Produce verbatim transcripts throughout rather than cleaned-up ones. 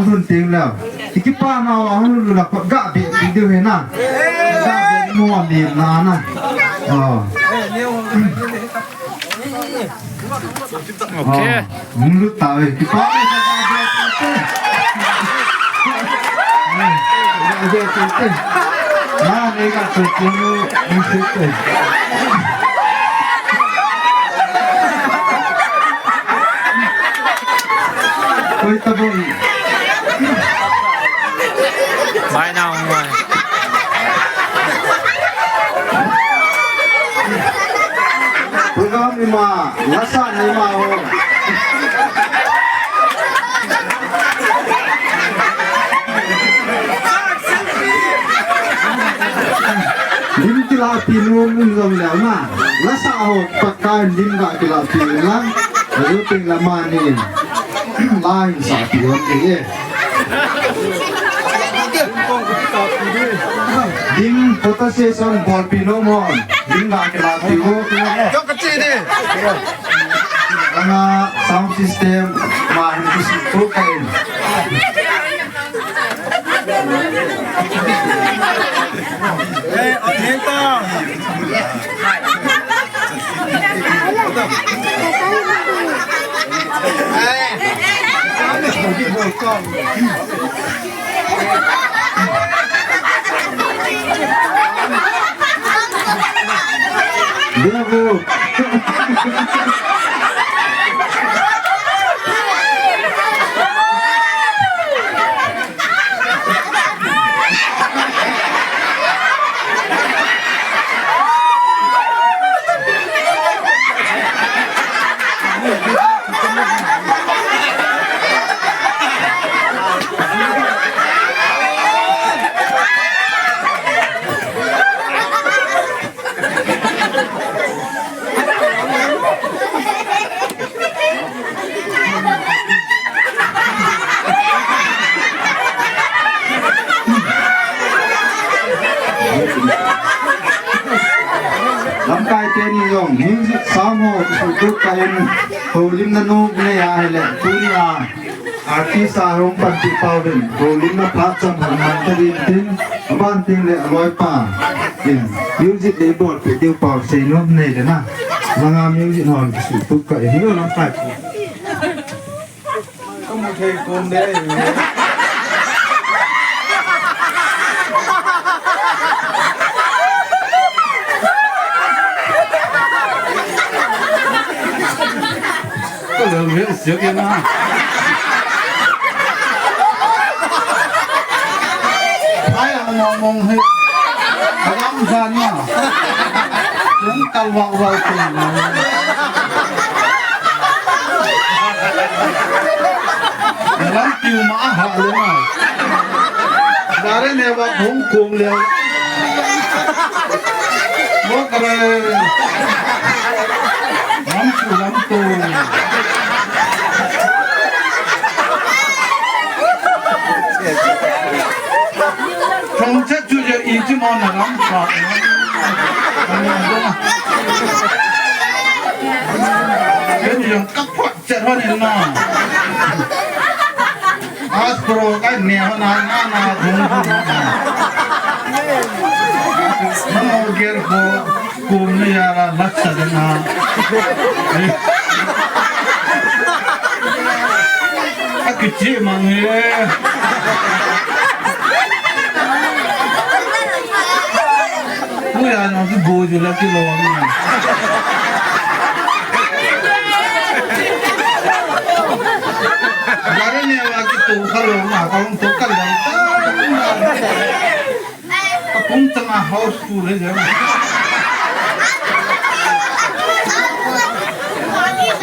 Tun ting leo. Ikipa na wa hanu lu la ko ga be ti diu he na. Ga be mo ni na na. Oh. Okay. Oh, mulu ta we. Ikipa na sa ga be ti. Ga be ti. Na ne ga tu tu mu si te. Koi ta bol. Mai na mai. Program ni ma, lasa ni ma ho. Lim kila pi nu mun zong leo na. Lasa ho, pakai lim ga kila pi lang. Ayu ping la ma ni. Lai sa pi hon ke ye. Ding photo session bol pi nom hon. Ding ga kila pi ho. Yo ka chi ni. Anga sound system ma hin ki su to kai. Hey, on hita. Bravo. Lamkai teni jong music sound ho, tu ka in, holimna nu ne ya hele, tuni a. Artist a hung panpi pau den, holimna phat chang hung man ta din tin, aban tin le aloi pa. Music le bol pe diu pau sei nom nei le na. Langa music hon kisu tu ka e hi lo lang kai. Kamu thei kon de. Ka lel ve siak e na. Ai, ang mong mong he. Ang ang sa na. Yung kalwang wang ko na. Lam piu ma ha le na. Dare ne wa hung kum le. Mo kare. Lampu, lampu. Thong chet chu je i chi mo na lampa. Ke ni jong ka phot chet ho ni na. Astro ka ne ho na na na. Na mo ger ho. Kum na yara latsa dena. Akichi mang e. Kuya no ki bo ju la ki lo ni. Gare ne wa ki to ka lo ma ka to ka lo. Kapung chang a house tour le jang.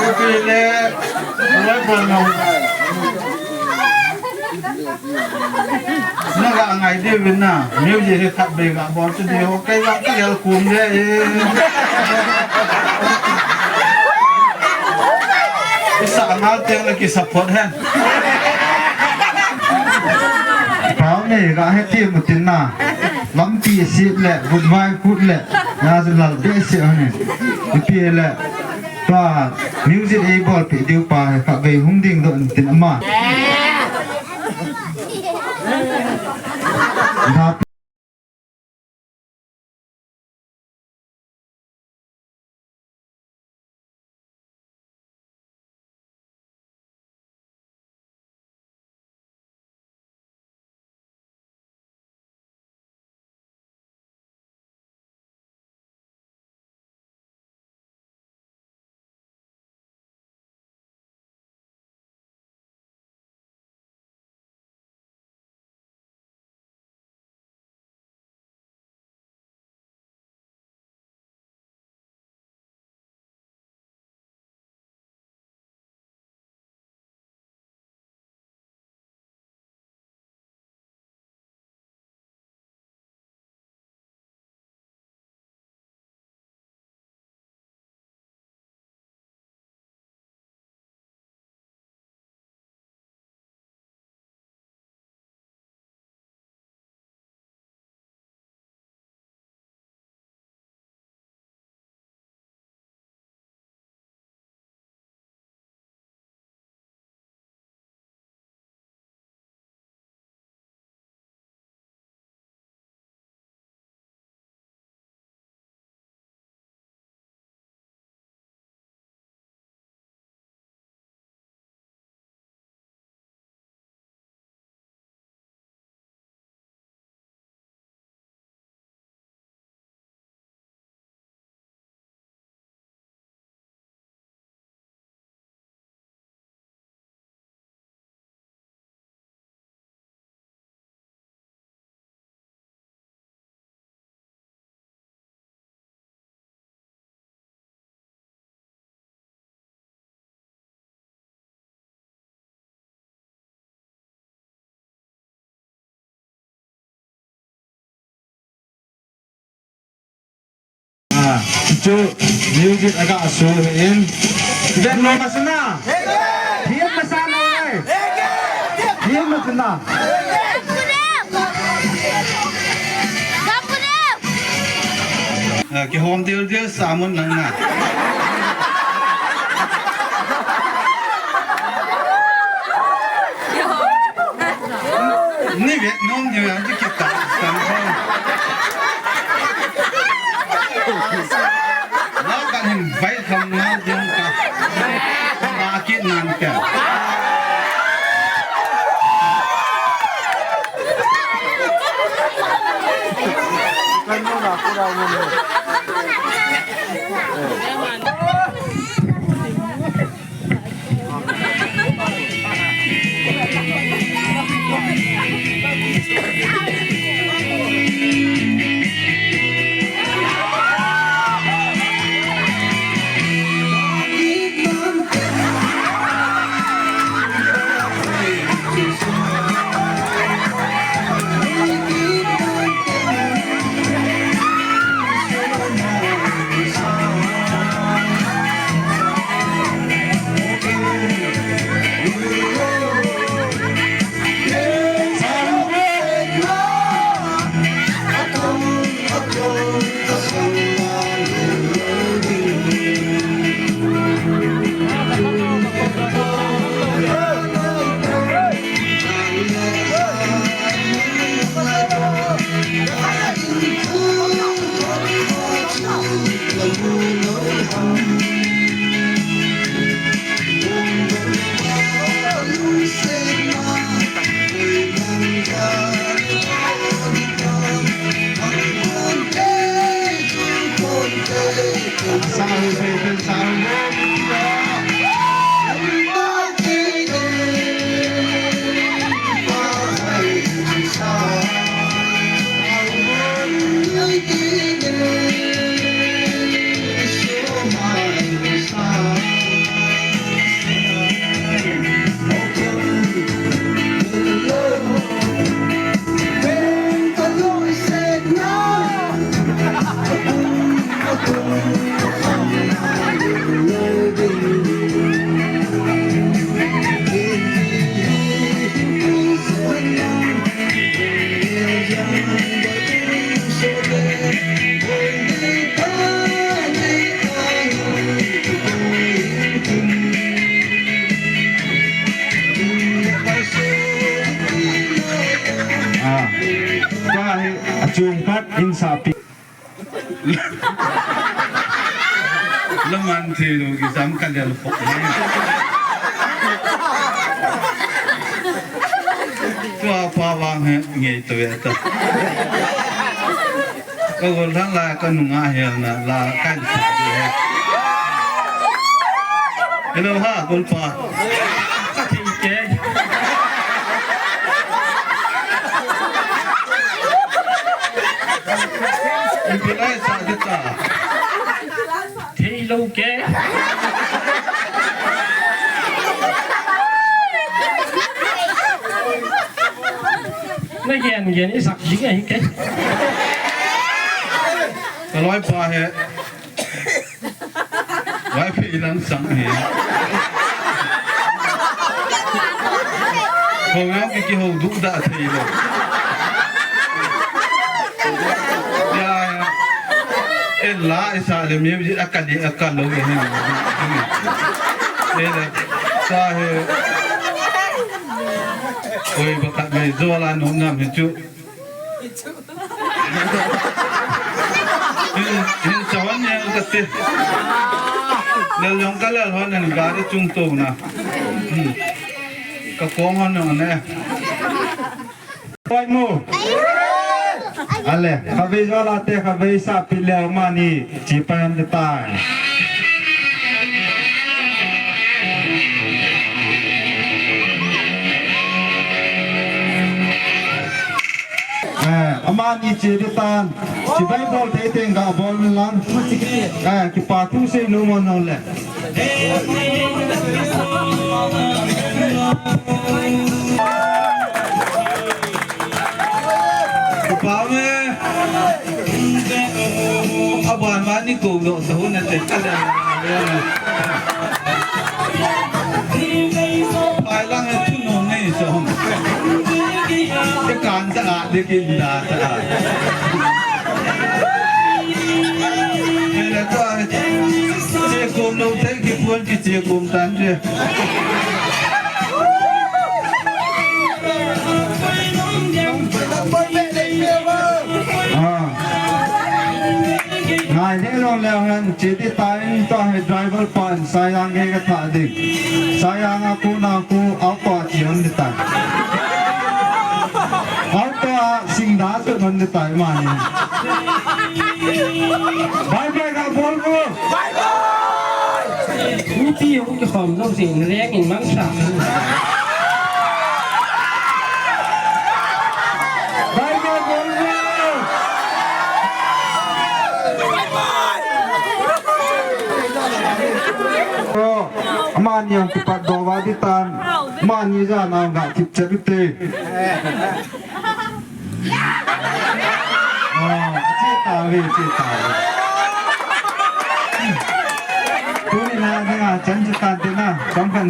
Kopi le, le pa no. Na ga ngai de win na, music he khat be ga bol tu de ho, kai ga ka yal kum de e. Isa ngal teng le ki support hen. Pau nei ga he ti mu tin na. Lampi sit le, vut vai khut le, na zu lal be se ani. Ipi le, pa, music ei bol pi diu pa, ka vei hung ding do tin ama. Ah, chu music aga su in. Ven lo masana. Hiam masana. Hiam masana. Ah, kihom dildil sa mun nang na. Ni vet nom ni vet ni kita. Sang sang. Lau ka hin vai kham ngal ding ka. Ka kit nan ka. Achung phat in sapi. Laman thei lou kijam ka lel khop ni. Tua pa vang he ngei to ya ta. Ka gol thang la ka nunga hel na la kan sa di he. Hello ha, gol pa. Ka thei kei. Ipi lai sa di ta. Thei lou kei. Na gen gen i sak jing ahi kei. Ka loi pa he. Vai phe ilang sang hi. Ho yang ki ki ho du da thei lou. Ya, ya. E la e sa le mi a ka di a ka lou e ni. E la sa he. Oi, ba ka me zo la no nam he chu. Hin, hin sawan ne ka te. Lel jong ka lel hon an gari chung to na. Hmm. Ka kong hon ne. Koi mu. Ale, kavei jola te, kavei sapi le amani. Chipan the time. Eh, amani che di tan. Chibai bol te te ga bol lang. Eh, kipa thu sei lou mo no le. Kipa me. Aban mani ko lo sa hon na te ka le. Pai lang he thu no nei so. Te kan sa a de kin da sa a. Te la ta. Che kom lo te ki pon ki che kom tan che. Ah. Ngai le lo le han che ti ta in ta he driver pan Sayang ke ka tha ding. Sayang a ku na ku auto a chi hon di ta. Auto a sing da tu hon di ta mani. Bye bye ka bol ko. Bye bye. Uti ko ki khom lo sin reng in mang sa. Bye bye bol ko. Amani ang kipat doh va di tan. Amani ja na ga kip che bite. Ah, che ta ve, che ta ve. Tuni na dinga chan che tan te na, kam kan